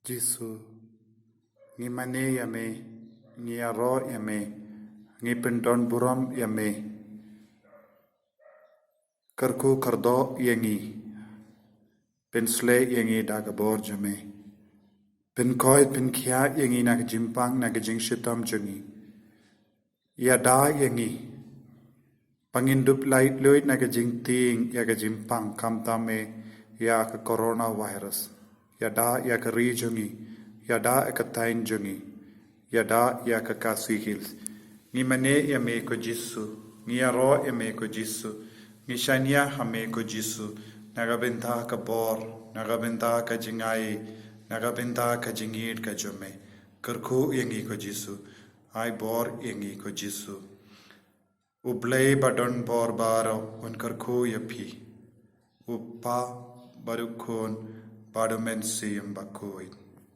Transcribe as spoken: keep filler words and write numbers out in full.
Jisu, ngi mane ïa me, ngi ïaroh ïa me, ngi pyndonburom ïa me. Kyrkhu kyrdoh ïa ngi, pynsleh ïa ngi da ka bor jong me. Pynkhoit pynkhiah ïa ngi na ka jingpang, na ka jingshitom jong ngi. Ïada ïa ngi ba ngin dup laitluid na ka jingtieng ïa ka jingpang, khamtam eh ïa ka coronavirus. Ïada ïa ka ri jong ngi, ïada ïa ka thaiñ jong ngi, ïada ïa ka Khasi Hills. Ngi mane ïa me ko Jisu, ngi ïaroh ïa me ko Jisu, ngi shaniah ha me ko Jisu, na ka bynta ka bor, na ka bynta ka jingai, na ka bynta ka jingïeit ka jong me. Kyrkhu ïa ngi ko Jisu, ai bor ïa ngi ko Jisu. U Blei ba don bor baroh un kyrkhu ïa phi. U Kpa bad u Khun bad u Mynsiem Bakhuid.